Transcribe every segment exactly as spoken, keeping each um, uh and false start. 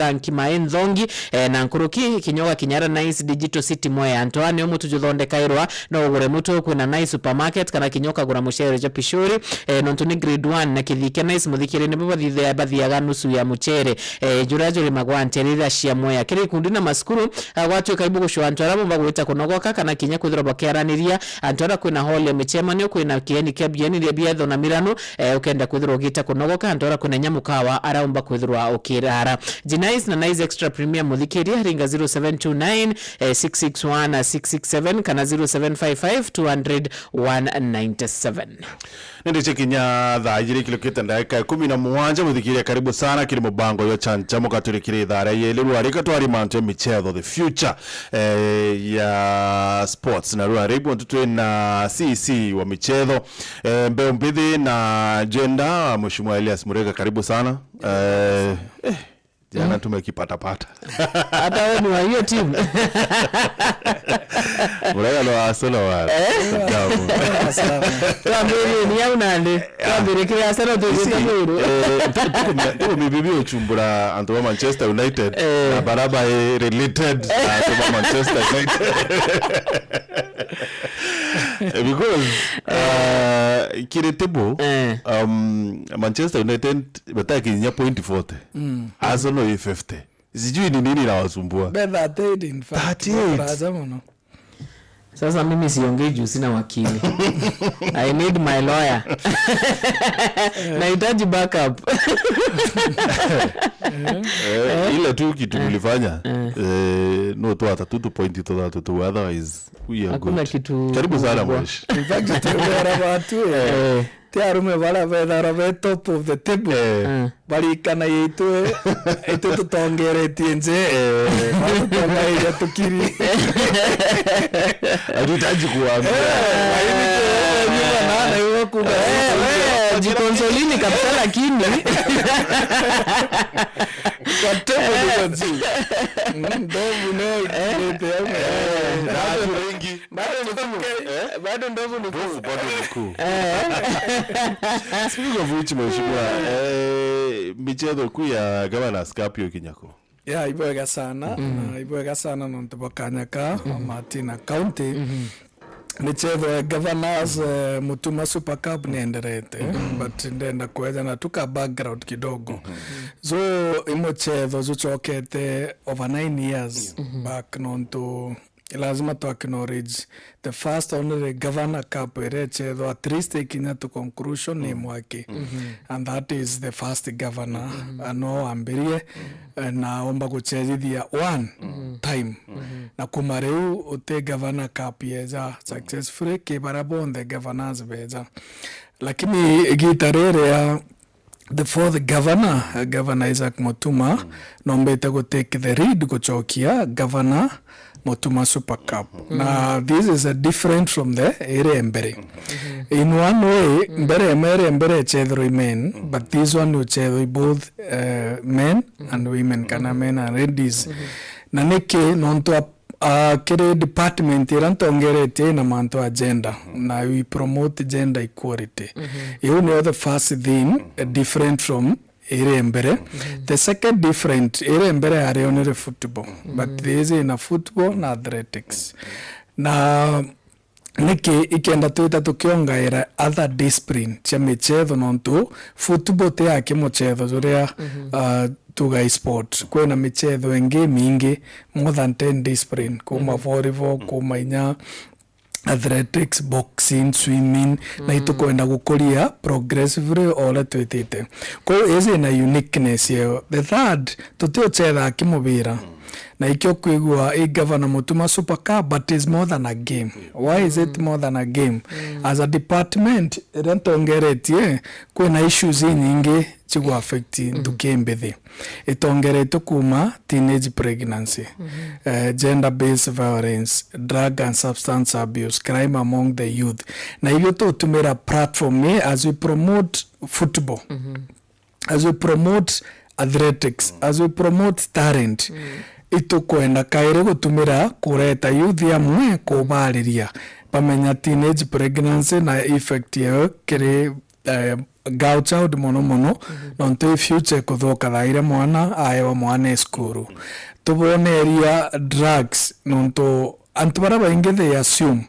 Bank Maĩ Nthongi, eh, na nkuruki kinya ugakinya aria Nice Digital City Mwea. Antu aa nio mutu juthondekairwa, no ugure mutu kwina Nice Supermarket kana kinya ukagura mucere jwa Pishori, eh, nontu ni grade one na Kithike Nice muthikiri nibo bathithia-, bathiaga nusu ya mucere, eh, juria jurimagwa nterera cia Mwea. Kiri ikundi na masukuru, ah, gwatuika ibugucwa antu aria bomba gwita kunogoka kana kinya kwithirwa bakiaraniria antu aria kwina hall ya micemanio, kwina kieni kia bieni ria bietho na mirano, eh, ukenda kwithirwa ugita kunogoka antu aria kwina nyamukawa aria umba kwithirwa ukirara. Jinais na Nice Extra Premium muthikiria, ringa zero seven two nine, eh, six six one, six six seven kana zero seven five five, two hundred, one ninety-seven. Nindi cikinya thaa ijiri ikirukite ndagika ikumi na mugwanja, muthikiria, karibu sana kiri mubango yo chancha mukaturi kiri thaa ria yeli rwarika twari mantu ya michetho, the future, eh, ya sports. Na rwarika ntu twina C C wa michetho, eh, mbeu mbithi na gender, Mheshimiwa Elias Murega, karibu sana. Eh, eh, jana tumekipatapata. Hata wewe ni wa hiyo timu. Murega no Arsenal wa. Eh? Ajabu. Twambiririe ni au nandi. Twambiririe kiri Arsenal. You see, tugite mwiri. Eh, tuku-, tuku-, tukumibibi uchumbura antu ba Manchester United, eh, na baraba i related na antu ba Manchester United. Eh, because, eh, uh, kiri table, eh, um, Manchester United batakinya point forty. Mm. Arsenal i fifty. Sijui ni nini inawasumbua. Be thirty-eight, in fact. Thirty-eight. Baraza muno. Sasa mimi siongei juu sina wakili. I need my lawyer. Nahitaji backup. Eh, ile tu kitu tulifanya, eh, no twata tu tu point tu thatu tu, otherwise we are good. Hakuna kitu kubwa. Karibu sana, mweshi. In fact, tuliara watu, eh. Eh. Ti arume bara bethara be top of the table. Eh. Mm. Barikana itwe, itwe tutongeretie nje. Eh. Batutongairia tukiri. Hatuhitaji kuambia. Eh, lakini tu, eh, nyuma na, na iwe kuga. Eh, wewe, jikonsolini kabisa, lakini. Kwa table ni kwa juu. Mm, ndovu nayo, eh, na watu wengi. Bado ni kuu. Eh? Bado ndovu ni kuu. Ndovu bado ni kuu. Eh. Speaking of which, mheshimiwa, eh, michezo kuu ya Governors Cup yo kinya ku? Ya, ibwega sana. Mm. Na ibwega sana nontu bwa kanya ka, mm, Matina County. Mm-hmm. Michezo ya Governors, eh, Mutuma Super Cup nienderete. Mm-hmm. But ndenda kwejana tu ka background kidogo. Mm-hmm. So, i muchezo jucokete over nine years, mm-hmm, back nontu lazima tu acknowledge the first only Governor Cup iria icethwa at least ikinya to conclusion ni, mm, mwaki. Mm-hmm. And that is the first governor, mm-hmm, ano wambirie, mm-hmm, eh, na omba gucethithia one, mm-hmm, time. Mm-hmm. Na kuma riu uti Governor Cup yeja successfully ki baria bonthe governors beja. Lakini igita riri ya the fourth governor, uh, Governor Isaac Mutuma, mm, nombete gu take the lead gucokia Governor Mutuma Super Cup. Mm. Na this is a different from the iri mbere. Mm. In one way, mm, mbere, iri mbere icethirwe i men, mm, but this one uchethirwe both, uh, men, mm, and women, kana, mm, men and ladies. Mm. Na niki nontu a Ah, kiri department iria ntongeretie ina mantu a gender, na we promote gender equality. Mhm. Iu niyo the first thing, eh, different from iri mbere. Mhm. The second different, iri mbere yari only football, but, mhm, this ina football na athletics. Na niki ikenda twita tukiongaira other discipline cia michetho, nontu football ti ya kimuchetho juria, mhm, ah, tuga i sport. Kwina michetho ingi mingi, more than ten discipline, kuma, mhm, volleyball, mhm, kuma inya athletics, boxing, swimming, na, mhm, itukwenda gukuria progressively o uria twitite. Kwou iji ina uniqueness yayo. The third, tutiuchethaa kimubira. Mhm. Na ikio kwigua i Governor Mutuma Super Cup, but is more than a game. Yeah. Why is it, mm, more than a game? Mm. As a department, iria ntongeretie, kwina issues inyingi cigu affect, mm, nthuki mbithi. Itongeretwe kuma teenage pregnancy, mhm, eh, gender based violence, drug and substance abuse, crime among the youth. Na ibio tutumira platform ii as we promote football, mhm, as we promote athletics, as we promote talent, mm, itukwenda kairi gutumira kureta youth amwe kubariria, bamenya teenage pregnancy na effect yayo kiri, eh, girl child mono mono, nontu i future ikuthuka thaa iria mwana aewa mwana e cukuru. Tuboneria drugs, nontu antu baria baingi they assume,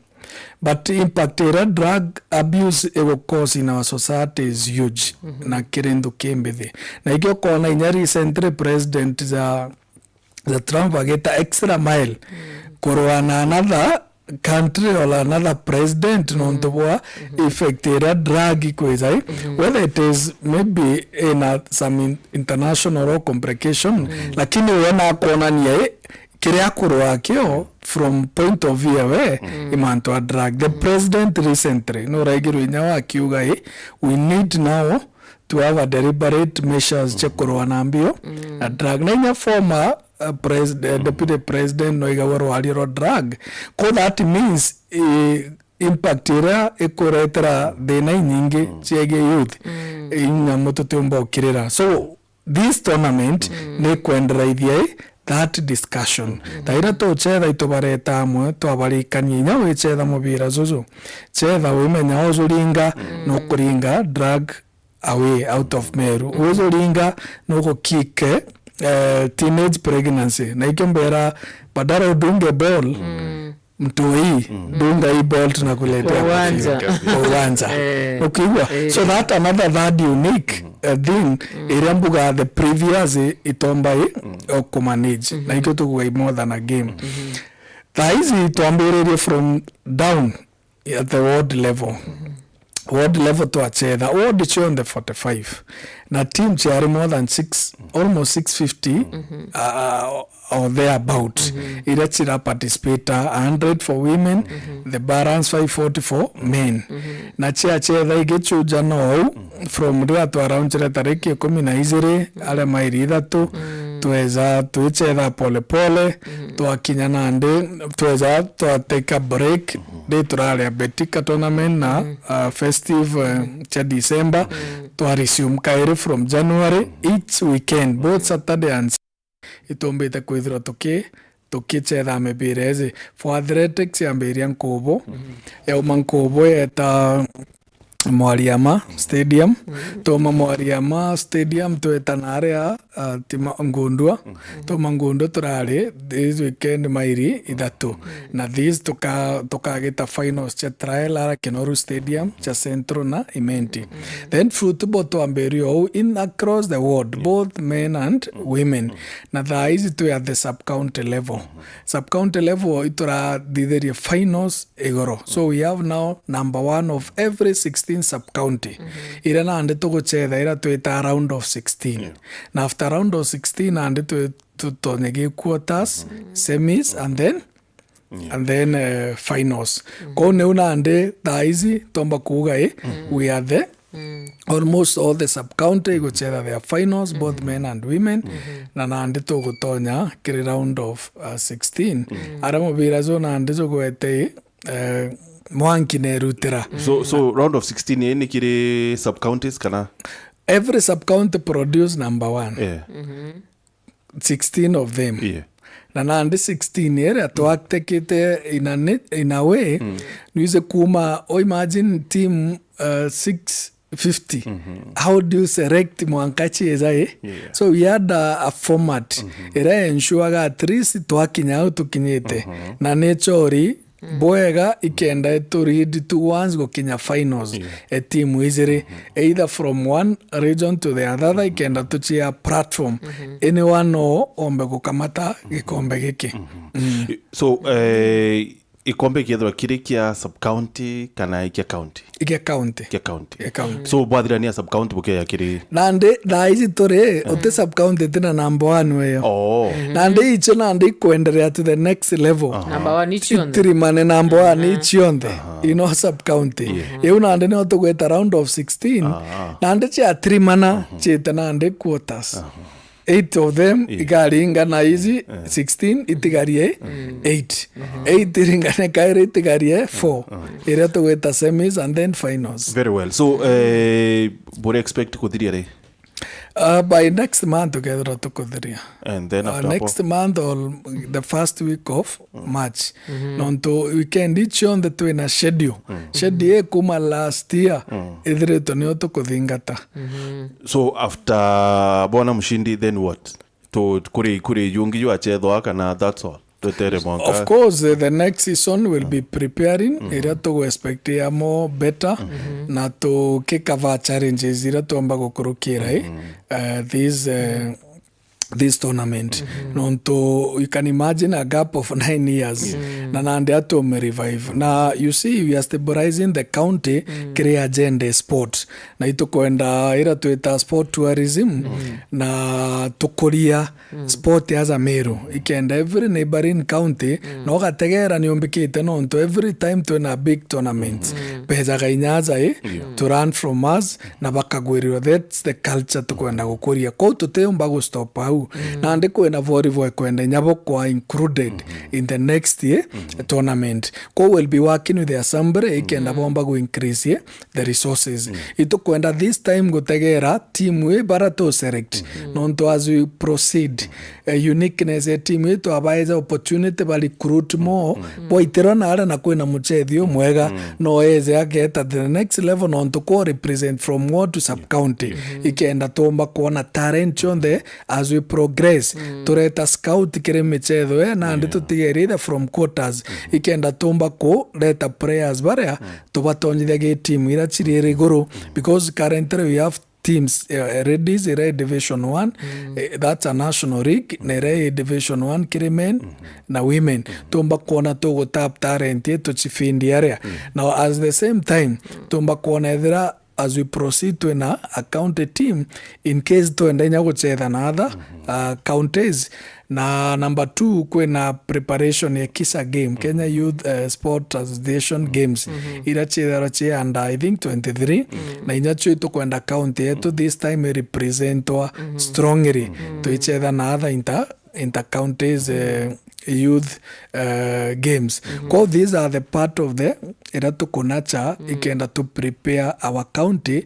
but impact iria drug abuse igu cause in our society is huge, na kiri nthuki mbithi. Na ikio ukona inya recently president za za Trump agita extra mile kurwa na another country or another president, nontu bwa effect iria drug ikwija i, whether it is maybe in a, some in, international or complication, lakini we nakwonania i kiria akurwa kio from point of view we i mantu a drug. The president recently nuraigirwe inya wakiuga i, we need now to have a deliberate measures cia kurwa na mbio na drug. Na inya former, uh, pres-, uh, deputy president no igagwe rwaria rwa drug. Ko that means, eh, impact iria ikuretera thina inyingi ciegii youth, eh, inya mutu tiumba ukirira. So this tournament ni kwenderaithia i that discussion. Ta iria tucetha itubareta amwe, twabarikania inya wicetha mubira juju. Cetha wimenya ujuringa, nukuringa drug away out of Meru. Wijuringa nugukick, eh, teenage pregnancy. Na ikio mbera, badala udunge ball, mtoi, dunga hii ball tunakuletea kwa uwanja. Kwa uwanja. Eh. Ukiigua? Eh. So that another third unique, eh, thing, iria mbuga the previous i-, itomba i, o kumanage. Na ikio tukuga i more than a game. Thaa ici twambiririe from down at the ward level. Ward level twachetha ward cionthe forty-five, na team ciari more than six, almost six fifty, uh, or thereabout, iria cira participate, a hundred for women, the balance five forty for men. Na ciachetha igichujana ou, from riria twaraunchire tariki ikumi na ijiri, aria mairi ithatu, tweza twichetha pole pole, twakinya nandi, tweza twateka break, ri turaria Betika tournament na, uh, festive, uh, cia December, twa resume kairi from January, each weekend, both Saturday and itumbite kwithirwa tuki-, tukichetha mibira iji. For athletics yambiria Nkubu, yauma Nkubu yeta Mwariama Stadium, tuma Mwariama Stadium tweta naria, uh, tima Ngundua, tuma Ngundua turari this weekend mairi ithatu, na this tuka-, tukagita finals cia trial ara Kinoru Stadium cia Central na Imenti. Then football twambiria ou in across the world, both men and women. Na thaa ici twi at the sub county level. Sub county level iturathithirie finals igoro. So we have now number one of every sixteen sub county. Iria nandi tuguchetha iria twita round of sixteen. Na after round of sixteen nandi twi-, tutonye gi quarters, semis, and then and then, uh, finals. Kou niu nandi thaa ici tomba kuuga i, we are the, almost all the sub county iguchetha their finals, both men and women, na nandi tugutonya kiri round of, uh, sixteen. Aria mubira ju nandi jugwete i, uh, mwanki nerutira. So, so round of sixteen ii ni kiri sub counties kana? Every sub county produce number one. Yeah. Sixteen of them. Yeah. Na nandi sixteen iria twatekite in a ni-, in a way, nwize kuma, o imagine team, uh, six fifty. How do you select mwanka chieza i? Yeah. So we had a, a format iria ensuaga at least twakinya au tukinyite. Na ni chori bwega ikenda itu lead towards gukinya finals, e timu ijiri, either from one region to the other, ikenda tuchia platform, anyone o ombe gukamata gikombe giki. So, eh, ikombe ikethirwa kiri kia sub county kana kia county? Kia county. Kia county. Kia county. So, bwathirania sub county bukeya kiri? Nandi thaa ici turi, uti sub county itina number one weyo. Oh. Nandi icio nandi ikwenderea to the next level. Number one icio nthe. Itirimane number one icio nthe. You know, sub county. Iu nandi nio tugweta round of sixteen. Nandi ciatirimana, ciite nandi quarters. Eight of them igaringana ici, sixteen itigarie eight. Eight iringane kairi itigarie four. Iria tugweta semis and then finals. Very well. So, eh, buri expect kuthiria ri? Uh, by next month tukethirwa tukuthiria. And then Uh, after next month or the first week of March. Nontu weekend ici cionthe twina schedule. Schedule ii kuma last year ithiritwe nio tukuthingata. So after Bwana Mshindi, then what? To kuri, kuri jungi jwachethwa kana that's all? Twetere mwanka. Of course, eh, the next season will be preparing, iria tugu expect ya more better, na tukikava challenges iria tuomba gukurukira, eh, uh, this, uh, this tournament. Nontu you can imagine a gap of nine years. Na nandi atume revive. Na you see, we are stabilizing the county kiri agenda sport. Na itukwenda ira twita sport tourism, na tukuria sport as a Meru. Ikenda every neighboring county, na ugategera ni umbikite, nontu every time twina big tournament, bejaga inya aja i, to learn from us, na bakagwirirwa. That's the culture tukwenda gukuria. Kou tutiumba gustop au. Nandi kwina volleyball ikwenda inya bukwa included in the next year tournament. Kou we'll be working with the assembly, ikenda bomba gu increase, eh, the resources. Itukwenda this time gutegera team ii bara tu select. Nontu as we proceed, eh, uniqueness ya team ii twabaeja opportunity ba recruit more, bwaitirwa na aria na kwina muchethi umwega, no eze ageta the next level, nontu kwa represent from ward to sub county. Ikenda tuumba kwona talent yonthe as we progress. Tureta scout kiri michetho, eh, nandi tutigerie either from quarters. Ikenda tuumba kureta players baria tubatonyithia gi team iria ciri riguru, because currently we have teams, eh, ladies, iria i division one, eh, that's a national league, na iria i division one kiri men na women. Tumba kwona tugu tap talent yetu chifindi aria. Now, as the same time, tumba kwona ethira as we proceed twina a county team, in case twenda inya guchetha na other, uh, counties, na number two, kwina preparation ya KISA game, Kenya Youth, eh, Sport Association Games, iria ciithagirwa ci under, I think, twenty-three, na inya cio itukwenda county yetu this time irepresentwa strongly, tuichetha na other inter, inter counties, eh, youth, eh, games. Kwou these are the part of the, iria tukunacha ikenda to prepare our county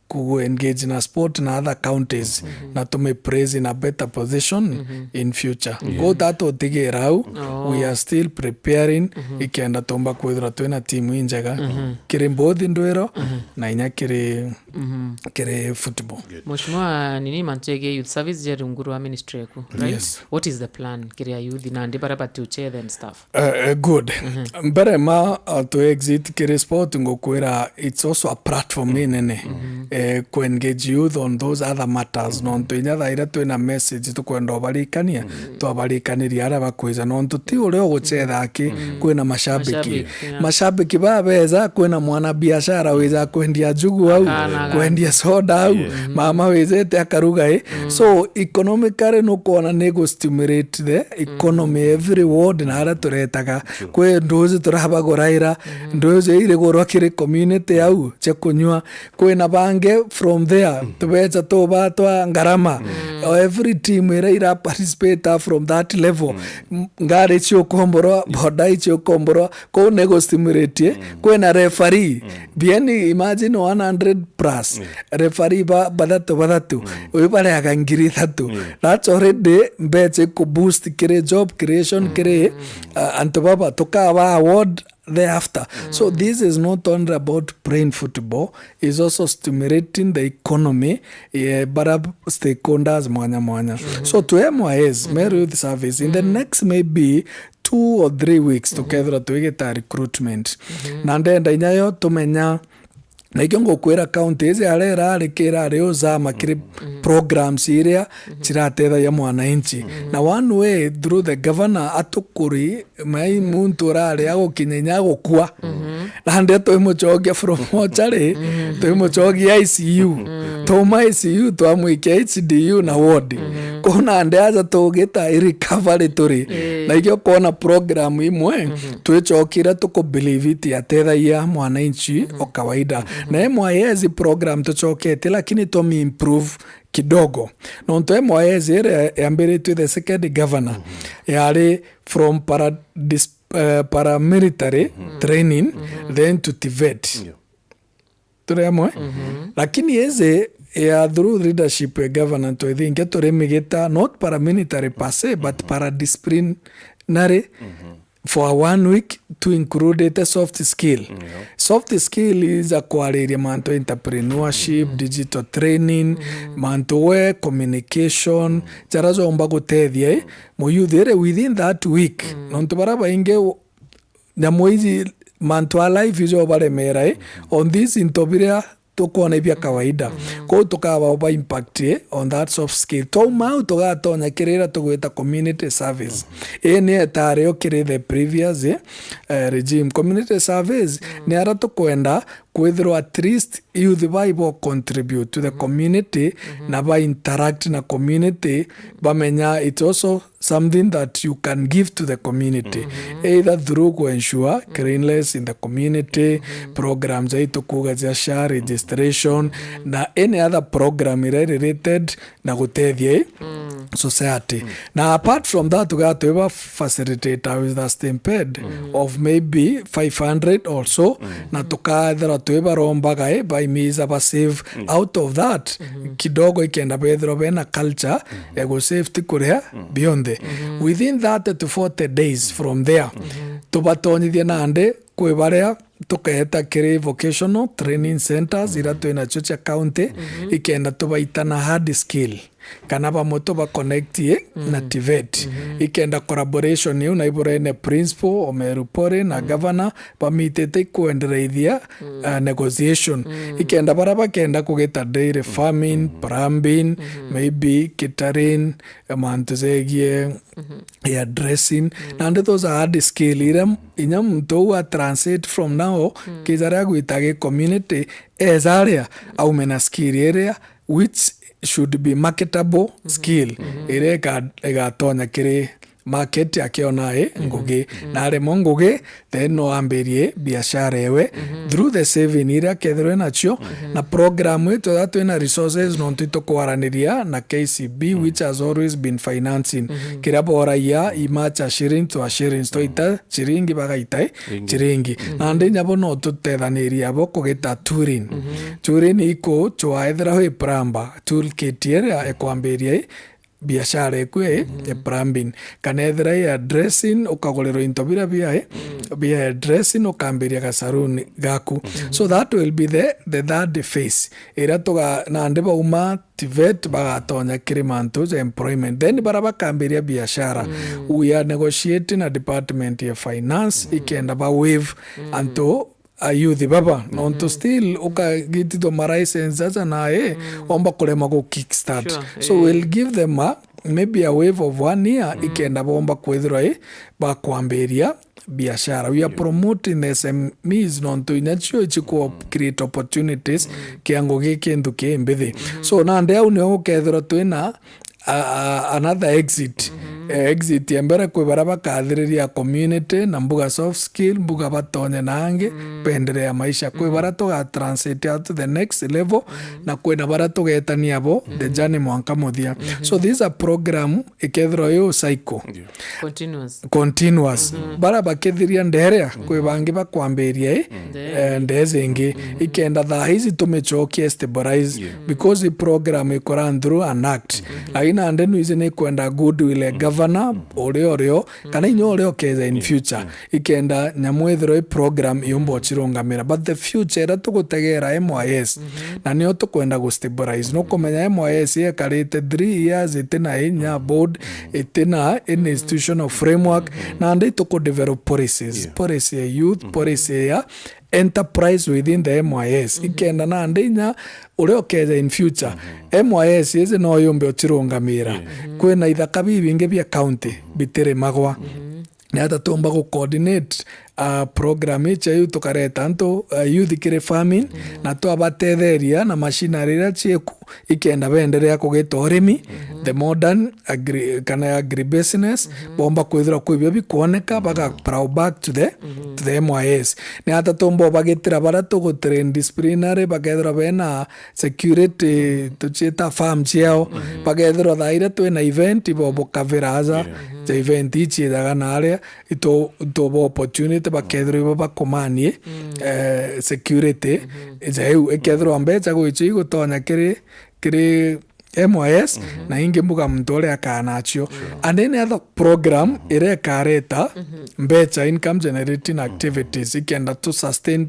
ku engage na sport na other counties, na tume place in a better position in future. Kwou tata utigira au, we are still preparing, ikenda tumba kwithirwa twina timu injega kiri mbothi ndwiro na inya kiri, kiri football. Mheshimiwa, nini mantu jegie youth service jeri rungu rwa ministry yaku, right? Yes. What is the plan kiri a youth nandi bara bati uchethe and stuff? Eh, eh, good. Mbere ma, uh, to exit kiri sport, ngukwira it's also a platform inene, eh, ku engage youth on those other matters. Nontu inya thaa iria twina message tukwenda ubarikania, twabarikaniria aria bakwija. Nontu ti uria uguchetha aki, kwina mashabiki. Mashabiki, yeah. Mashabiki baa beza, kwina mwana biashara wija kwendia njugu au, kwendia soda au, mama wijite akaruga i. So economically nukwona ni gu stimulate the economy every ward na aria turetaga. Kwi nduju turabaguraira, nduju irigurwa kiri community au cia kunyua. Kwina bangi from there, tubeca tubatwa ngarama. O every team iria ira participate from that level. M-, ngari ciukomborwa, boda ciukomborwa, kou ni gu stimulate, eh? Kwina referee. Bieni, imagine one hundred plus. Referee ba, bathatu, bathatu. Uyu bareaga ngiri ithatu. That's already mbeca iku boost kiri job creation, kiri, uh, antu baba tukaba award thereafter. So this is not only about playing football, it's also stimulating the economy, eh, bara stakeholders mwanya mwanya. So to M Y S, Meru Youth Service, in the next maybe two or three weeks, tukethirwa twigita recruitment. Na ndenda inya yo tumenya, na ikio ngukwira county iji aria irari kirari uzama kiri programs iria ciratethagia mwananchi. Na one way through the governor atukuri, mai muntu urari agukinya inya agukua. Nandi twimucokia from mortuary, twimucokia I C U. Tuma I C U twamwikia H D U na ward. Kou nandi aja tugita i recovery turi. Na ikio kwona program imwe, twicokire tuku believe it yatethagia mwananchi o kawaida. Na M Y S program tucoketie, lakini twami improve kidogo. Nontu M Y S iria yambiritue the second governor, yari from para-, dis-, eh, paramilitary training, then to TVET. Turi amwe? Lakini iji Yeah, through leadership ya governor Ntwethingia, turimigita not paramilitary per se, but paradisciplinary for a one week, to include soft skill. Soft skill is a kwariria mantu entrepreneurship, digital training, mantu we communication, jara jomba gutethia, eh, muyuthi iri within that week. Nontu bara baingi nyamu iji, mantu a life ijo baremera, eh, on this into biria tukwona ibia kawaida. Kwou tukaba ba impact, eh, on that soft skill. Twauma au tugatonya kiri iria tugwita community service. Ii ni etare yo kiri the previous, eh, eh, regime. Community service ni ara tukwenda kwithirwa at least youth bai bo contribute to the community na ba interact na community, bamenya it's also something that you can give to the community, either through ku ensure cleanliness in the community, programs ai tukuuga cia SHA registration, na any other program iria related na gutethia i society. Na apart from that, tugaa twi ba facilitator with a stipend of maybe five hundred or so, na tukaethirwa twi barombaga i baimiza ba save out of that kidogo, ikenda bethirwa bena culture ya gu save ti kuria bionthe. Within thirty to forty days from there, tubatonyithie nandi kwi baria tukeeta kiri vocational training centers iria twi nacio cia county, ikenda tubaita na hard skill, kana bamwe tuba connect i na TVET, ikenda collaboration iu na iburene principal, Omeru Pore na governor bamitite ikwendereithia, uh, negotiation, ikenda bara bakenda kugita dairy farming, plumbing, maybe catering, mantu jegie hairdressing. Nandi those are hard skill iria inya muntu uu a translate from now, kija ria gwita gi community, eja aria aume na skill iria which should be marketable skill, iria iga-, igatonya kiri market akiona i ngugi. Na aremwa ngugi, then no ambirie biashara ewe through the saving iria akethirwe nacio, na program itu ya twina resources nontu itukwariria na KCB, which has always been financing kiria boragia imacha shillings to a shillings, twaita chiringi bagaita i chiringi. Nandi nyabo no tutethanirie abo kugita touring. Touring iku chwaethira wi plumber, toolkit iria ikwambiria i biashara eku ya, ya plumbing. Kana ethira ya dressing, ukagurirwa into biria bia, bia dressing, ukambiria ga saloon gaku. So that will be the, the third phase. Iria tuga, nandi bauma TVET bagatonya kiri mantu ja employment. Then bara bakambiria biashara. We are negotiating na department ya finance, ikenda ba waive antu a youth baba, nontu still ukagitithwa ma license aja nae, omba kurema gu kickstart. Sure, so eh, we'll give them a, maybe a wave of one year, ikenda bomba kwithirwa i bakwambiria biashara. We are promoting the SMEs nontu inya cio ici ku create opportunities kia ngugi kintu ki mbithi. So nandi au nio gukethirwa twina a, a, another exit. Eh, exit ya mbere kwi baria bakathiriria community na mbuga soft skill, mbuga batonye na angi, benderea maisha. Kwi baria tuga transit out to the next level, na kwina baria tugetania bo the journey mwanka muthia. So this is a program ikethirwa i u cycle. Continuous. Continuous. Baria bakithiria nderea, kwi bangi bakwambiria i, eh, ndee zingi. Ikenda thaa ici tumicokie stabilize, because i program iku run through an act. Lakini nandi nu ici ni kwenda goodwill ya governor, uria urio, kana inya uria ukeja in future. Ikenda nyamu ithirwa i program yumba ucirungamira. But the future iria tugutegera M Y S, na nio tukwenda gu stabilize. Nukumenya M Y S yekarite three years itina inya board, itina any institutional framework, nandi tuku develop policies, policy ya youth, policy ya enterprise within the M Y S. Ikenda nandi inya uria ukeja in future, M Y S ici no yumbe ucirungamira. Kwina ithaka bibingi bia county bitirimagwa. Ni ata tumba gu coordinate, ah, program ici iu tukareta antu, ah, youth kiri farming, na twabatetheria na machinery iria cieku, ikenda benderea kugita urimi, the modern agri-, kana agribusiness, bomba kwithirwa kwibio bikwoneka, baga plow back to the, to the M Y S. Ni ata tumba ubagitira baria tugu train disciplinary, bakethirwa bena security, tuciita farm ciao, bakethirwa thaa iria twina event, ibo bukavira aja, ja event ici ijaga na aria, itu, ituba opportunity, bakethirwa ibo bakomanie, eh, security, ija iu, ikethirwa mbecha gwicho igutonya kiri, kiri M Y S, na ingi mbuga muntu uria akaa nacio. And any other program iria ikareta mbecha, income generating activities, ikenda tu sustain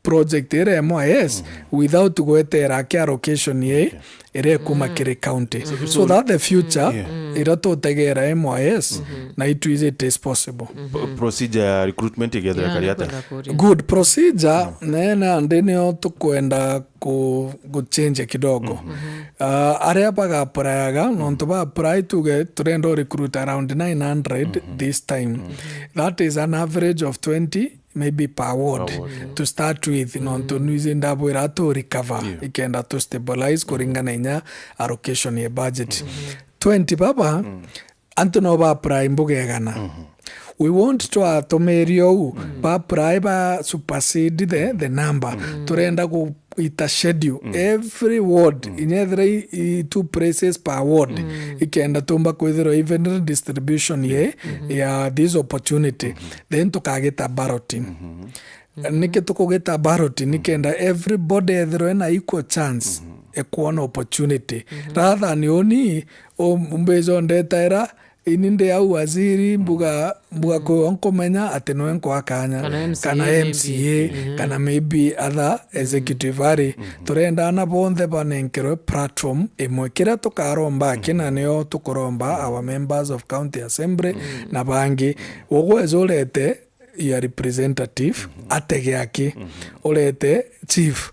project iria M Y S without gwetera ki allocation ye iria ikuma kiri county. So that the future iria tutegera M Y S, na itwiji it is possible. P-, procedure ya recruitment igethira kari atia? Good procedure, ne nandi nio tukwenda ku-, guchange kidogo. Ah, aria bagaapurayaga, nontu ba apply, tuge turenda u recruit around nine hundred this time. That is an average of twenty maybe per ward. Per ward, yeah. To start with, nontu nwiji ndabwira tu recover, ikenda tu stabilize kuringana inya allocation ya budget. Twenty baba, antu no ba apply mbuga igana. We want to atumiria u, ba apply ba supersede the, the number. Turenda ku-, ita schedule every ward, inya ethira i, i two places per ward, ikenda tumba kwithirwa even distribution ye, ya this opportunity. Then tukagita balloting. Niki tukugita balloting? Nikenda everybody ethirwe na equal chance e kuona opportunity. Rather than uni, u-, umbijo ndetaira, ini ndi au waziri, mbuga, mbuga kwiwa nkumenya ati niwe nkwa kanya, kana M C A, kana M C A, maybe, kana maybe other executive ari. Turenda ana bonthe banenkerwe platform imwe. Kiria tukaromba aki, na nio tukuromba our members of county assembly na bangi, ugweza urete your representative, atege aki, urete chief,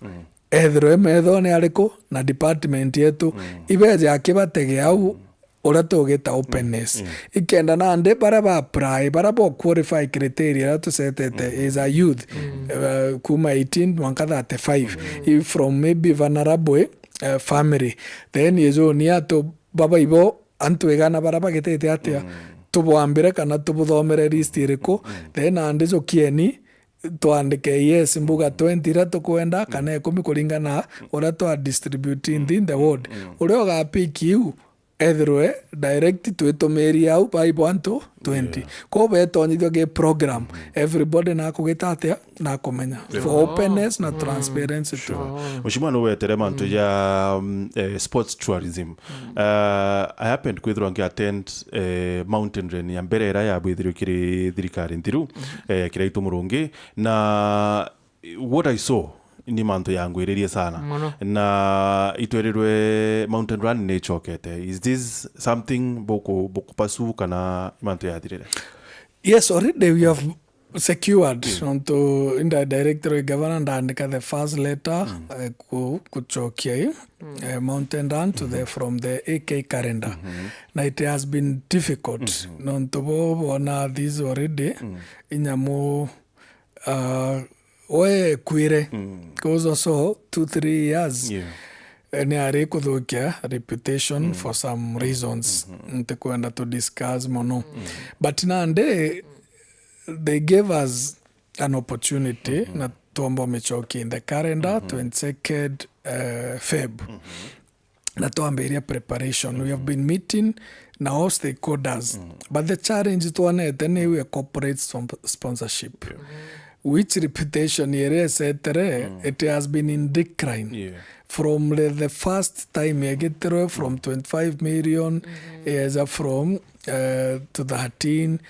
ethirwe methone ariku na department yetu, ibeje aki batege au, uria tugita openness. Ikenda nandi baria ba apply, baria bo qualify criteria iria tusetete is a youth, uh, kuma eighteen mwanka thirty-five, i from maybe vulnerable, uh, family. Then ijo ni atu baba ibo antu igana baria bagitite atia, tubwambire kana tubuthomere list iriku, then nandi jukieni, twandike yes, mbuga twenty iria tukwenda, kana ikumi kuringana uria twa distribute in the ward. Uria ugapick iu, ethirwe direct twitumirie au, baibo antu twenty. Kwou betonyithua gi program, everybody nakugita atia, nakumenya. For openness na transparency tu. Mheshimiwa, nuwetere mantu ja, mm, eh, sports tourism. Uh, I happened kwithirwa nki attend, eh, mountain run ya mbere iria yabwithirio kiri thirikari nthiru, eh, Kiraitu Murungi, na what I saw ni mantu yangwiririe sana. Muno. Na itwerirwe mountain run ni icokete. Is this something buku, bukupasu kana mantu yathirire? Yes, already we have secured, nontu inda director governor ndaandika the first letter, eh, ku-, kuchokia i, eh, mountain run to the, from the A K calendar. Na it has been difficult, nontu bo bona this already, inyamu, ah, we kwire, cause also two, three years, eh, ni ari kuthukia reputation for some reasons ntikwenda to discuss mono. But nandi, they gave us an opportunity na twomba michoki in the calendar, twenty-second, uh, Feb. Na twambiria preparation. We have been meeting na all stakeholders. But the challenge twonete ni iu ya corporate spon-, sponsorship. Which reputation iria isetere, it has been in decline. Yeah. From the, the first time yegitirwe from twenty-five million, ija from, uh, to thirteen,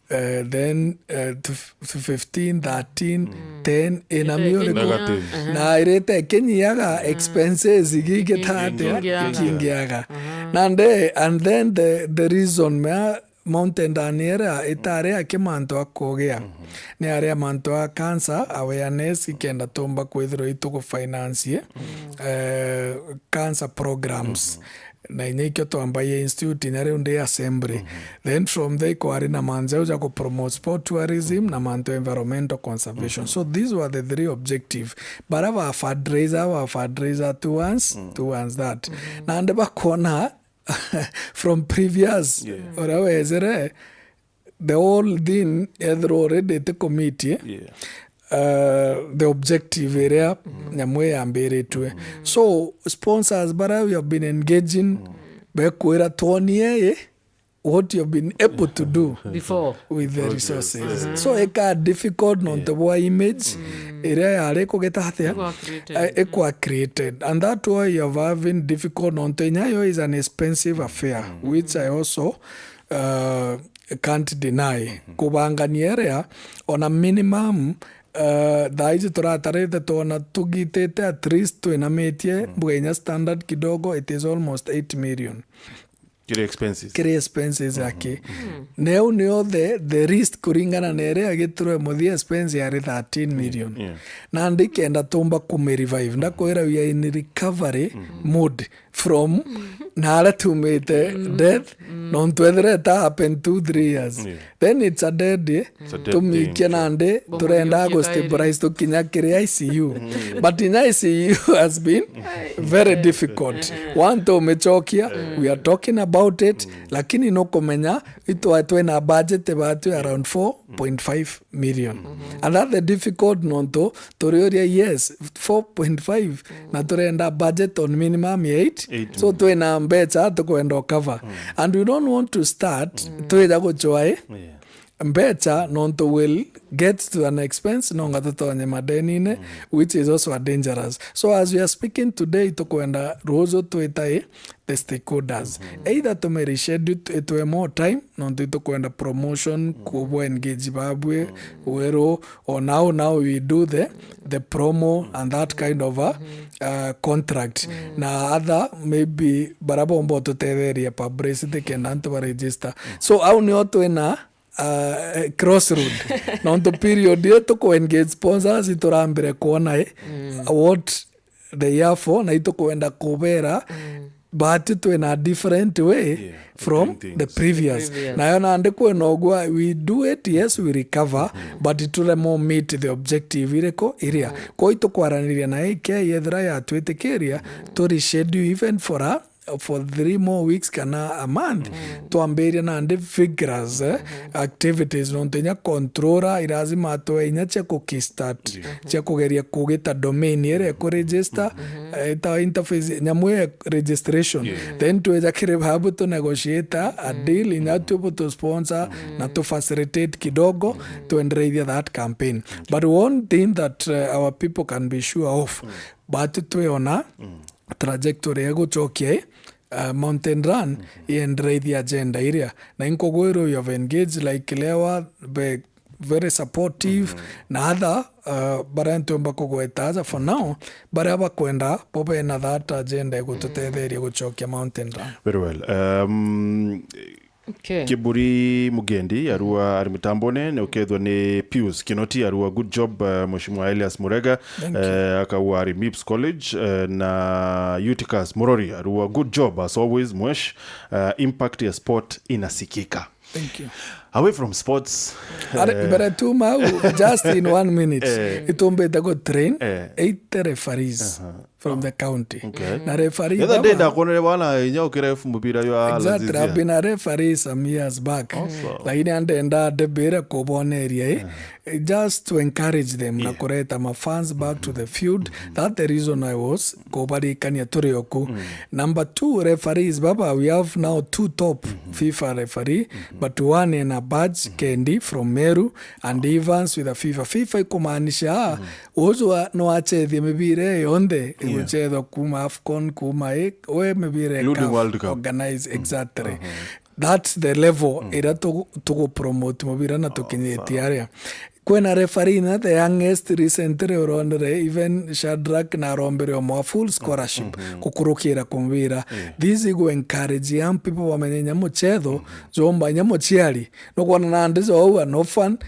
eh, then, eh, to f-, to fifteen, thirteen, ten, ina mio iriku? Negative. Na irite ikinyiaga, expenses igigita atia? Ikingiaga. Ikingiaga. Nandi, and then the, the reason mea mountain run iria itari aki mantu a kugia. Ni ari a mantu a cancer awareness, ikenda tumba kwithirwa itugu finance, eh, cancer programs. Na inya ikio twambagia institute inya riu ndi assembly. Then from there ikwari na manjau ja ku promote sport tourism na mantu environmental conservation. So these were the three objective. Bara ba fundraiser, ba fundraiser towards, towards that. Nandi bakwona from previous, uria wezire, the whole thing ethirwa already iti commit, eh? Yeah. Uh, the objective iria nyamu iyambiritwe. So, sponsors bara we have been engaging, bekwira twonie ii, what you've been able to do before with the resources. So ika difficult nontu bwa image iria yari kugeta atia, ikwa created, and that why you have having difficult nontu inya yo is an expensive affair, which I also uh, can't deny. Kubangania area on a minimum, uh, thaa ici turatarite twona tugitite at least twinamitie mbuga inya standard kidogo, it is almost eight million. Kiri expenses. Kiri expenses yake. Neu nio the, the least kuringana na iria agitirwe muthia expense yari thirteen million. Yeah. Na ndikenda tumba kume revive. Ndakwira we are in recovery mode from na aria tumite death. Nontu ethira ita happen two, three years. Yeah. Then it's a dead, eh? It's a dead tumikie thing, nandi turenda gu stabilize tukinya kiri I C U. But in I C U has been very difficult. One, tumichokia, we are talking about it, lakini nukumenya itwa twina budget batu around four point five million. And that the difficult nontu turiuria, yes, four point five, na turenda budget on minimum ya eight. Eight. So twina mbecha tukwenda cover. And we don't want to start twija guchwa, eh? Yeah. Mbecha nontu will get to an expense, nonga tutonye madenine, which is also a dangerous. So as we are speaking today, tukwenda ruju twita, eh, the stakeholders. Either tume reschedule tu-, itwe more time, nontu itukwenda promotion, kubo engage babwe, weru, or now, now we do the, the promo and that kind of a, uh, contract. Na other, maybe, bara bomba ututetheria publicity kenda antu ba register. So, au nio twina, uh, crossroad. Nontu period iyo tuku engage sponsors, iturambire kuona, eh, what they are for, na itukwenda kubera, but twina different way from the previous. Nayo nandi kwina ugwa, we do it, yes, we recover, but ituremo meet the objective iriku iria. Kwa itukwaraniria na A K I, yethira yatwitikiria, tu reschedule even for a for three more weeks kana a month, twambiria nandi vigorous, eh, activities, nontu inya controller irazima atwe inya cia ku kickstart, cia kugeria kugita domain iria iku register, eh, ita interface, nyamu ya registration. Then tweja kiri babu tu negotiate a deal, inya tu bu tu sponsor na tu facilitate kidogo, tuendereithia that campaign. But one thing that, uh, our people can be sure of, but twiona trajectory ya gucokia, eh, uh, Mountain Run, iendereithia agenda iria. Na inkugwirwa you have engaged, like, Lewa, be very supportive, na other, uh, baria ntiumba kugweta aja for now, baria bakwenda bo bena that agenda ya gututetheria gucokia Mountain Run. Very well. Um, Okay. Kiburi Mugendi arua ari mitambone, ni ukethwa ni Pius Kinoti arua good job, uh, Mheshimiwa Elias Murega, uh, akauga ari MIPS College, uh, na Eutychus Murori arua good job as always, Mwesh, uh, impact ya sport inasikika. Thank you. Away from sports, are, uh, mbere tu mau, just in one minute, eh, itumbite go train, eh, eighty referees from the county. Okay. Na referee baba, ndenda kuonere bwana inya ukira mubira jwa exactly, I've been a referee some years back. Awesome. Lakini andenda ndebere kuboneria, eh, just to encourage them na kureta ma fans back to the field. That the reason I was kubarikania turi oku. Number two, referees baba, we have now two top FIFA referee, but one in a badge, Kendi from Meru, and Evans with a FIFA. FIFA ikumaanisha, uju wa-, no achethie mibira iyo yonthe iguchethwa kuma AFCON, kuma i-, we mibira, including CAF World Cup. Organize, exactly. That's the level ira tugu-, tugu promote mubira na tukinyitie aria. Kwina referee na the youngest recently uronere, even Shadrack na arombere omwa full scholarship gukurukira kumubira. This igu encourage young people bamenye inya muchetho, jomba inya muciari. Nukwona nandi jou an orphan,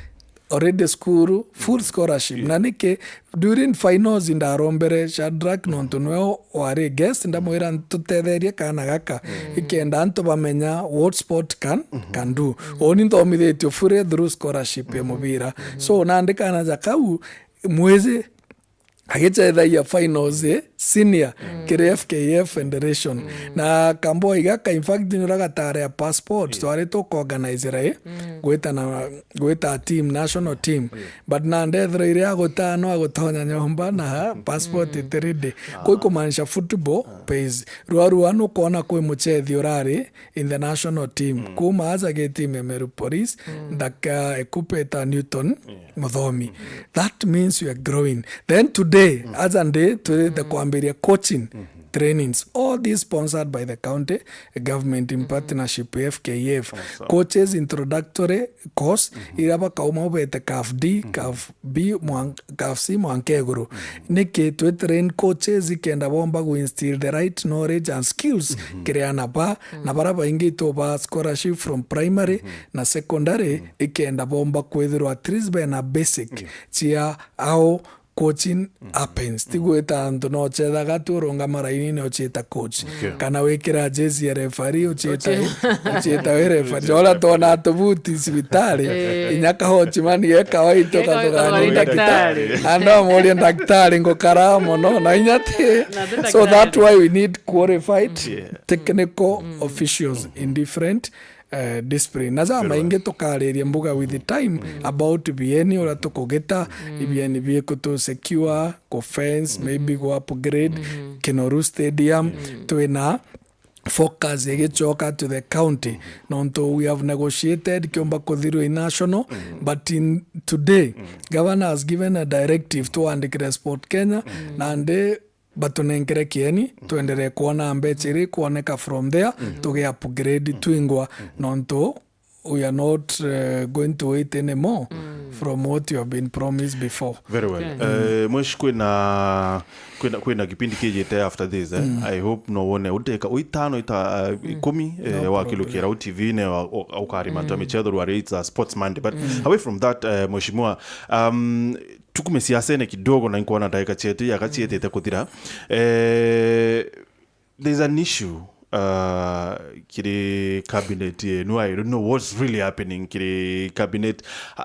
already school, full scholarship. Na niki, during finals ndarombere Shadrack nontu nwe wari guest, ndamwira ntutetherie kana gaka, ikenda antu bamenya what sport can, can do. Oni nthomithitio fully through scholarship ya mubira. So nandi kana ja kau, mwiji agichethagia finals, eh, senior, kiri F K F Federation. Na kamboy gaka, in fact, nira gatare ya passport, twari tukuorganize-ra, eh. gwita na, gwita team, national team. But nandi ethirwa iria agutano agutonya nyomba na passport iti ready. Kwi kumaanisha football pays. Rwarua nukwona kwi muchethi urari in the national team. Kuma aja gi team ya Meru Police, ndaka ekupeta Newton Muthomi. That means you are growing. Then today, aja ndi, twirite kwambiria coaching trainings. All these sponsored by the county government in partnership with F K F. Coaches introductory course, iria bakauma ubete CAF D, CAF B, mwan-, CAF C mwanka iguru. Niki twi train coaches ikenda bomba gu instill the right knowledge and skills kiri ana ba, na bara baingi ituba scholarship from primary na secondary, ikenda bomba kwithirwa at least bena basic cia ao coaching happens. Ti gwita antu no chethaga tu urungama rainine uchiita coach. Kana wikira jezi ya referee uchiita, uchiita wi referee. Jora twona tubuti cibitari, inya ka watchman ge kawaida. Ge kawaida, kathugania ni ndagitari. Ndagitari. Ando amuria ndagitari ngukara mono na inya ti. So that's why we need qualified technical officials in different eh, discipline. Na ja maingi tukariria mbuga with the time about bieni uria tukugita, ibieni biku tu secure, ku fence, maybe ku upgrade, Kinoru Stadium, twina focus igicoka to the county. Nontu we have negotiated kiumba kuthirwa i national, but in today, governor has given a directive tuandikire Sport Kenya, nandi batunenkere kieni, twenderee kwona mbecha iri kwoneka from there, tuge upgrade twingwa, nontu we are not, eh, going to wait anymore from what you have been promised before. Very well. Eh, mweshi kwina, kwina, kwina kipindi kijite after this, eh? I hope no wone uteka uitano ita, eh, ikumi, eh, wakilukira U T V-ini wa, u-, ukarima tu michetho rwari, it's a sports Monday. But away from that, eh, mheshimiwa, um, tukume siasene kidogo na inkwona ndagika cietu yaka cietete kuthira. Eh, there's an issue, uh, kiri cabinet yenu. I don't know what's really happening kiri cabinet. Uh,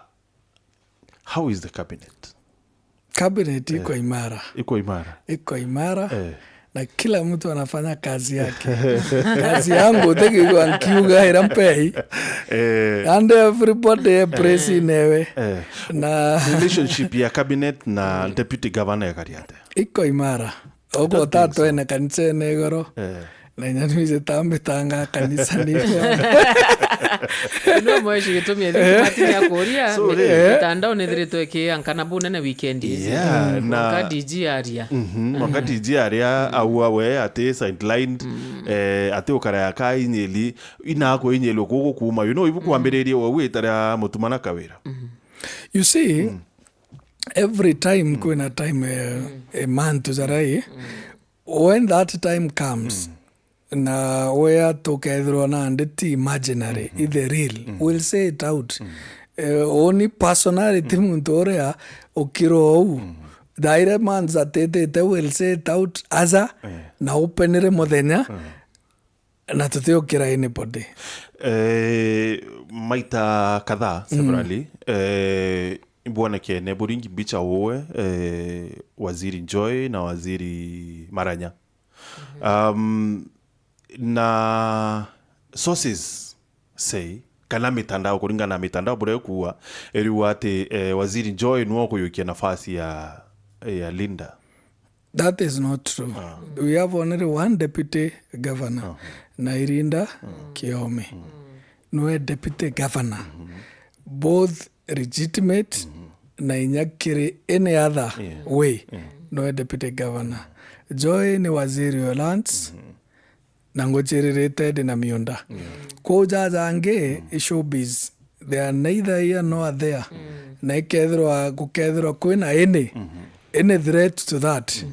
how is the cabinet? Cabinet iko imara. Iko imara. Iko imara. Eh. Na kila mtu anafanya kazi yake. Kazi yangu utekigwa nkiuga ira mpei. Eh. And everybody eh, praise newe. Eh. Na relationship ya cabinet na deputy governor ikari atia? Iko imara. Uguo ta twene kanisene igoro. Eh. Na inya nwize tambitanga kanisa ni. No mweshi gitumi ethi matinya kuria. So, ni ri- mitandao ni thiritwe ikiankana bunene weekend ici. Yeah, na mwanka D G aria. Mhm, mwanka D G aria aua we ati sidelined, eh, ati ukara ya ka inyeli, ina kwinyelwa kugu kuma, you know, ibu kwambiririe we witaria mutumana kawira. You see, every time kwina time, eh, eh, month jarai, when that time comes, na wea tukethirwa nandi ti imaginary, i the real, we'll say it out. Eh, uni personality muntu uria ukirwa uu, thaire months atitite, we'll say it out aja, na upenire muthenya, na tutiukira anybody. Eh, maita kadhaa, severally, eh, ibwonekene buringi mbicha uwe, eh, Waziri Joy na Waziri Maranya. Um, na sources say, kana mitandao, kuringana na mitandao buria ikuuga, iriuga ati, eh, Waziri Joy niwe ukuyukia nafasi ya, ya Linda. That is not true. We have only one deputy governor, na Irinda Kiome. Niwe deputy governor. Both legitimate na inya kiri any other way. Niwe deputy governor. Joy ni waziri wa lands, na nguciririte ndi na miunda. Kwou jaja angi, i showbiz, they are neither here nor there. Na ikethirwa, gukethirwa kwina any, any threat to that,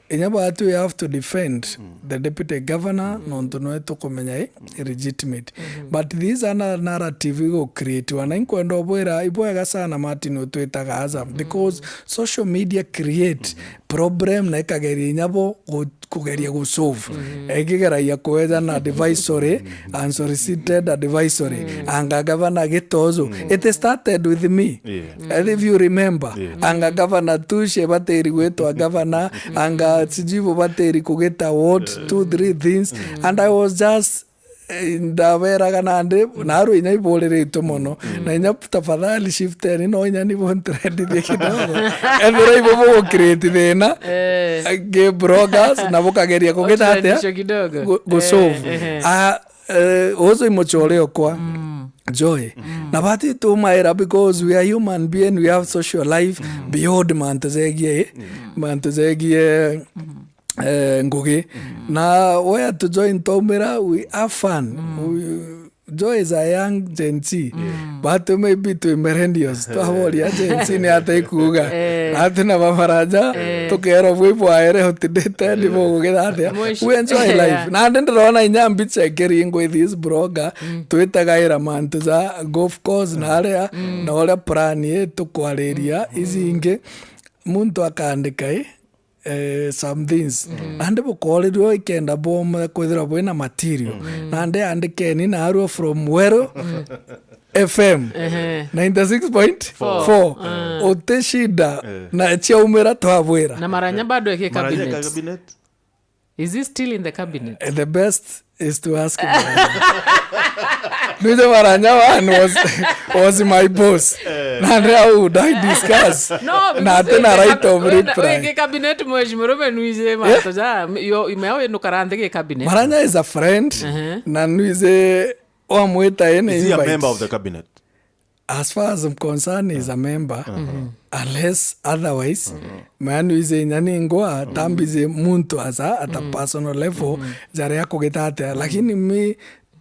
inya batu we have to defend the deputy governor, nontu nwe tukumenya i illegitimate. But this is another narrative igu create-wa, na inkwenda ubwira, ibwega sana Martin utwitaga aja, because social media create problem na ikageria inya bo gu-, kugeria gu solve. Ikigeragia kueja na advisory, unsolicited advisory, anga gavana Gitoju. It started with me. Yeah. And if you remember, anga gavana Tushe batiri gwitwa gavana, anga sijui bo batiri kugita what, two, three things. And I was just eh, ndaberaga nandi, narua inya iburiritwe mono. Na inya tafadhali shifteni, no inya ni buntrendithie kidogo. Ethira ibo bugukiriti thina, eh, eh, gay bloggers, na bukageria kugita atia? Utrendisho kidogo. Gu-, gu-, eh, solve. Eh, eh. Ah, eh, ucio i mucore okwa. Joy. Na bati tumaira because we are human being, we have social life, beyond mantu jegie, mantu jegie, eh, ngugi. Na where to join tomira, we have fun. We, Joy is a young Gen Z. But maybe twi millennials, twaboria Gen Z ni atia ikuuga. Eh. Ati na babaranja, eh, tukerwa bwi bwaere outdated, ni bugugira atia. We enjoy life. Yeah. Nandi ndirona inya mbicha ikiringwa i this blogger, twitagaira mantu ja golf course na aria, na uria plan i tukwariria, ici ingi, muntu akaandika i, eh, some things. Nandi bukorirua ikenda bwoma kwithirwa bwina material. Nandi andikeni narua from Weru F M, ehe, ninety six point four. Utishinda na ciaumira twabwira. Na Maranya bado eke cabinet. Is he still in the cabinet? Eh, the best is to ask him. Nuje Maranya one was, was my boss. Eh. Na how would I discuss? No, na because atina right of reply. Eke cabinet, mheshimiwa, rume nuije mantu ja, yo, ime yao ino karante ke cabinet. Maranya is a friend, na nuije wamwita ene invite. Is he a member of the cabinet? As far as I'm concerned, is a member. Unless otherwise, man, ize inya ni ngwa, tambize muntu aza at a personal level, jaria kugita atia. Lakini mi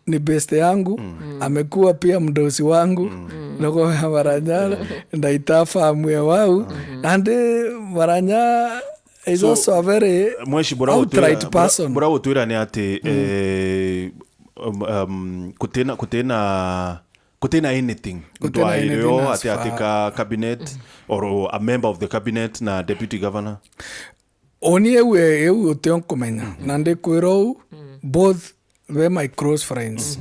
ni best yangu, amekuwa pia mdosi wangu, noko ya Maranya, ndaita famu ya wau. And, eh, Maranya is also a very outright person. Mweshi, bura gutwira ni ati, eh, um, um, kutina, kutina Kutina anything. Kutina anything ntwaireo as ati, ati far ka cabinet or a member of the cabinet na deputy governor? Oni eu, eu utio nkumenya. Na ndikwira uu, both be my close friends.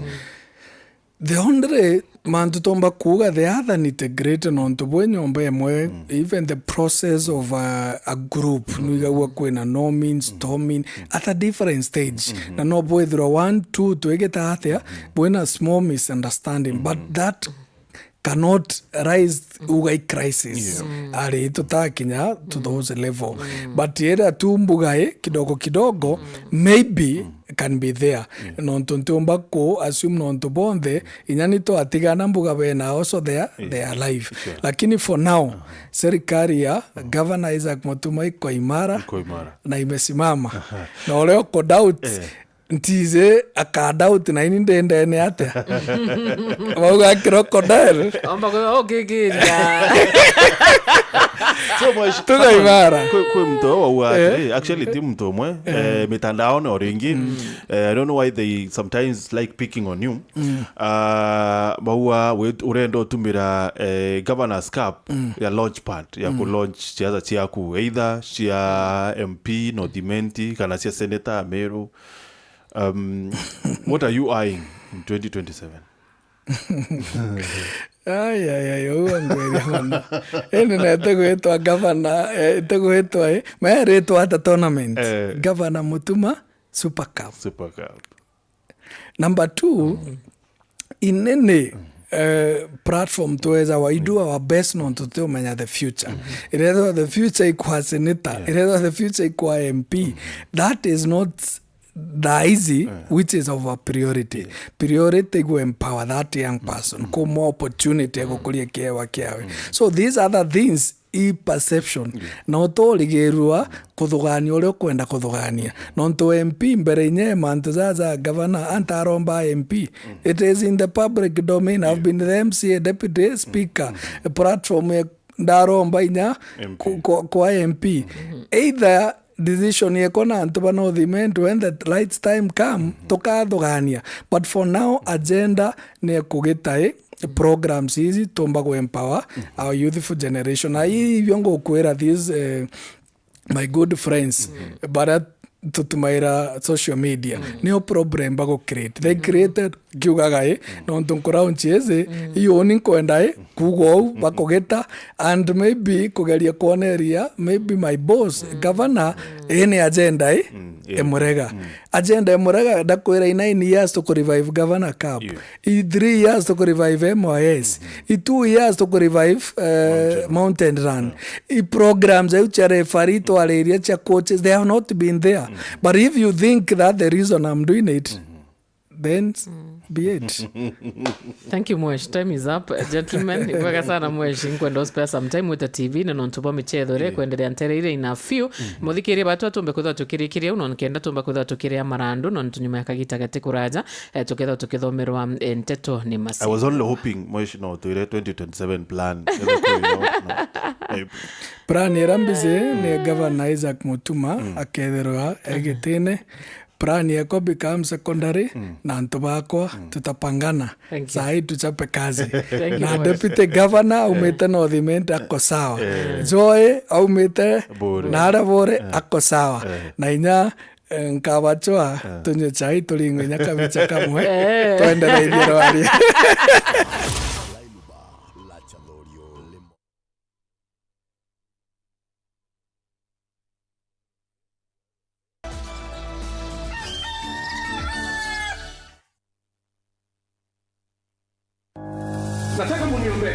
The only mantu tomba kuuga the other nitty-gritty nontu bwi nyomba imwe, even the process of a, a group, nwigagua kwina norming, storming, at a different stage. Na no bwithirwa one, two, twigita atia, bwina small misunderstanding, but that cannot rise uga i crisis. Yeah. Ari tutakinya to those level. But ira tu mbuga i kidogo kidogo, maybe can be there. Nontu ntiumba ku assume nontu bonthe, inya ni twatigana mbuga bena also there, they are alive. Sure. Lakini for now, serikali ya Governor Isaac Mutuma iko imara. Iko imara. Na imesimama. Na uria uko doubt, ntiji aka doubt na ini ndi ndene atia. Bauga crocodile. Omba kwe, oh, kikiria. So, mweshi-, tugaimara. Kwi, kwi muntu wauga atiri, actually, ti muntu umwe, eh, mitandaone o ringi. Eh, I don't know why they sometimes like picking on you. Ah, bauga wi-, urenda utumira, eh, Governor's Cup ya launch pad, ya ku launch siasa ciaku, either cia M P North Imenti, kana cia Senator Meru. Um, what are you eyeing in twenty twenty-seven? Ai, ai, ai, uu angweria mono. Indi na itigwitwa gavana, eh, itigwitwa, eh, meritwa ata tournament? Eh. Gavana Mutuma Super Cup. Super Cup. Number two, in any, eh, platform tweza wa, we do our best nontu tuumenya the future. Irethwa the future ikwa senator, irethwa the future ikwa M P. That is not the easy, which is our priority. Priority igu empower that young person, kuma opportunity ya gukuria kiewa kiawe. So these other things i perception. Na uturigirua kuthugania uria ukwenda kuthugania. Nontu M P mbere inya mantu ja, ja governor, antaromba M P. It is in the public domain. I've been the M C A, deputy speaker, platform ya ndaromba inya M P. Ku-, ku-, kwa M P. Either decision yekwa na antu ba North Imenti, when the right time come, tukathugania. But for now, agenda ni ya kugita i programs ici tumba ku empower our youthful generation. Na ii ibio ngukwira these, eh, my good friends, baria tutumaira social media, nio problem bagu create. They created kiugaga i, nontu nkuraunchi ici, iyo ni nkwenda i, kuuga uu, bakugita, and maybe kugeria kwoneria, maybe my boss, governor, Ii ni agenda i Mm, yeah. Imurega. Agenda Imurega ndakwira, i nine years tuku revive Governor Cup. Yeah. I three years tuku revive M Y S. I two years tuku revive, uh, Mountain Run. I programs iu cia referee twariria cia coaches, they have not been there. But if you think that the reason I'm doing it, then be it. Thank you, Mwesh. Time is up, gentlemen. Ibwega sana, Mwesh. Nkwenda uspare some time with the T V na nontu bwa michetho iria ikwenderea ntereire in a few. Muthikirie batu atumbe kwithwa tukirikiria uno nkenda tumba kwithwa tukiria marandu nontu nyuma ya kagita gati kuraja, eh, tukethwa tukithomerwa, eh, nteto ni masi. I was only hoping, Mwesh, no twire twenty twenty-seven plan. Ethwe kwi, no, no. Eh, Plan iria mbizi ni Governor Isaac Mutuma akethirwa e gitine. Plan yako become secondary na antu bakwa tutapangana. Thank you. Saa hii tuchape kazi. Thank you Na much. Deputy Governor aumite North Imenti ako sawa. Joy aumite Buri. Na aria Buri ako sawa. Na inya, eh, nkabachwa tunywe chai turingwe inya kabicha kamwe. Eh. Twendereithie rwari. Nataka muniombee.